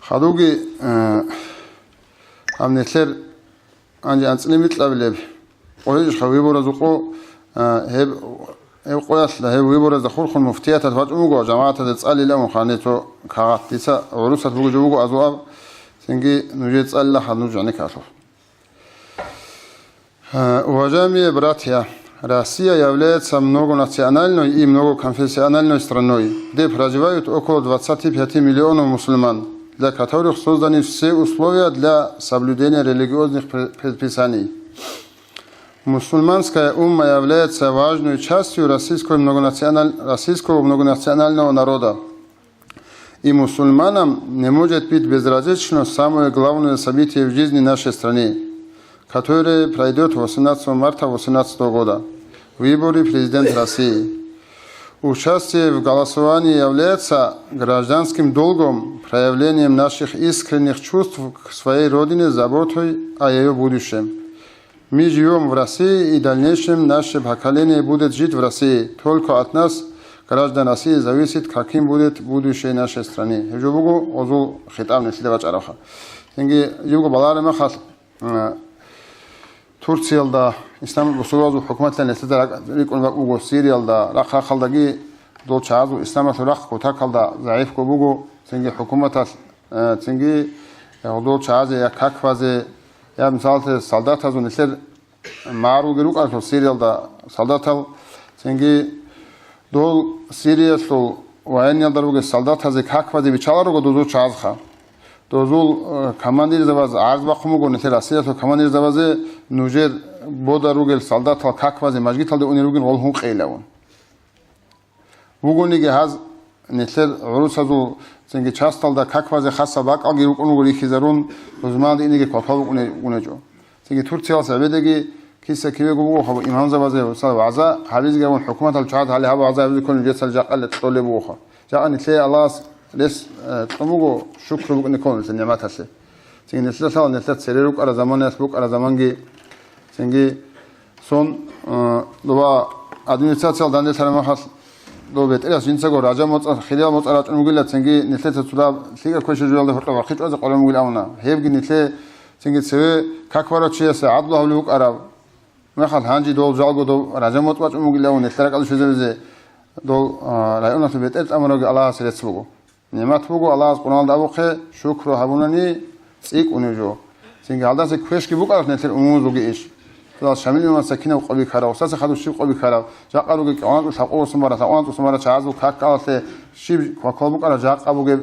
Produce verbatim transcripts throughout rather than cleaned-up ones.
Хадуги, э, гьаб нилъер гьанже анцӀила микьабилеб къо гьечӀищха выборазул къо, э, гьеб, гьеб къоялъ, гьеб выборазда хурхун муфтияталъ вачӀун вуго, жамагӀаталда цӀалила унха гьаниб цо кагъат. Дица гӀурусалъ бугеб жо буго азуаб, цинги нужее цӀалила хал нуж гӀенеккалъур. Э, уважаемые братья, Россия является многонациональной и многоконфессиональной страной, где проживают около двадцати пяти миллионов мусульман, для которых созданы все условия для соблюдения религиозных пре-, предписаний. Мусульманская умма является важной частью российской многонациональ-, российского многонационального народа. И мусульманам не может быть безразлично самое главное событие в жизни нашей страны, которое пройдёт восемнадцатого марта восемнадцатого года, выборы президента России. Участие в голосовании является гражданским долгом, проявлением наших искренних чувств к своей родине, заботой о её будущем. Мы живём в России, и в дальнейшем наше поколение будет жить в России. Только от нас, граждан России, зависит, каким будет будущее нашей страны. Гьеб жо буго гъозул хитӀаб нилъеда бачӀарабха. Цинги жибго балагьараб мехалъ, э, Турциялда ислам бусурбабазул хӀукуматалъ нилъеда ракӀ-, рикӀкӀун бакӀ буго, Сириялда, рахъ-рахъалдаги дол чагӀазул исламалъул рахъ кутакалда загӀипго буго, цинги хӀукуматалъ Э, цинги, э, гьудул чагӀазе я как базе, я, мисалалъе, солдатазул нилъер магӀарулги рукӀаралъур Сириялда солдатал, цинги дол Сириялъул военниялда ругел солдатазе как базе биччаларуго дозул чагӀазха. Дозул, э, командирзабаз гӀарз бахъун буго нилъер Россиялъул командирзабазе, нужер бода ругел солдатал как базе мажгиталде унел ругин гъол гьункъейилавун. Бугониги гьаз нилъер гӀурусазул цинги часталда как базе хасаб бакӀалги рукӀун руго рихьизарун, рузманалда инеги квалквал букӀуне-, букӀунечӀо. Цинги Турциялъ гьебедеги киса-кивего буго гьаб имамзабазе, мисал, вагӀза гьабизеги гьабун, хӀукуматалъ чагӀаз гьале гьаб вагӀза гьабизе кколин жидецал жакъа кьолеб бугоха. Жакъа нилъее Аллагьас рес, э, кьун буго, шукру букӀине кколин нилъер нигӀматалъе. Цинги нилъер лъала нилъер цере рукӀараб заманаялъ букӀараб заманги, цинги Сон, э, доба администрациялда данделъараб мехалъ, дов бетӀерас жинцаго ража моцӀа, хириял моцӀа рачӀун вугила, цинги нилъеца цо дагьаб лъикӀаб квешаб жоялда гьоркьоб вахъи чӀвазе къваригӀун вугилан абуна. Гьебги нилъее цинги цеве как барав чиясе гӀадлу гьавулев вукӀараб мехалъ, гьанже дов жалго дов ража моцӀ бачӀун вугилан, нилъер ракӀалде щвезабизе дов, э, районалъул бетӀер тӀамураги Аллагьасе рецц буго. НигӀмат буго, Аллагьас Къуръаналда абухъе, шукру гьабунани цӀикӀкӀунеб жо. Цинги гьалдаса квешги букӀараб нилъер умумузулги иш. Гьалдал Шамил имамас кинаб къо бихьарав, гьасдаса хадуб щиб къо бихьарав, жакъа ругел кӀалъанцӀул лъабкъоялдасан бараб, лъабкъоялдасан бараб чагӀазул как кӀалалъе щиб квалквал букӀараб, жакъа бугеб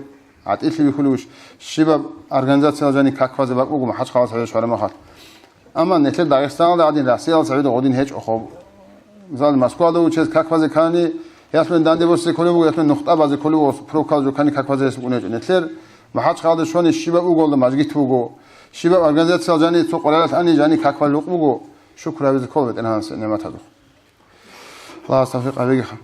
гӀатӀилъи бихьулеб иш, щибаб организациялъ жани как базе бакӀ буго МахӀачхъалаялъ гьабизе щвараб мехалъ. Амма нилъер Дагъистаналда гӀадин, Россиялъ гӀодин гьечӀо хоб. Мисал, Москвалда вучез как базе ккани, ялъун данде босизе кколеб буго, ялъун нухтӀа базе кколеб буго, прокал жукани как базе гьес букӀунечӀо. Нилъер МахӀачхъалда щвани щибаб уголда мажгит буго, щибаб организациялъ жани цо къварилъ ани жани как бал рукъ буго, шукр гьабизе ккола БетӀергьанасда нигӀматазухъ. Аллагьас тавфикъ гьабегиха.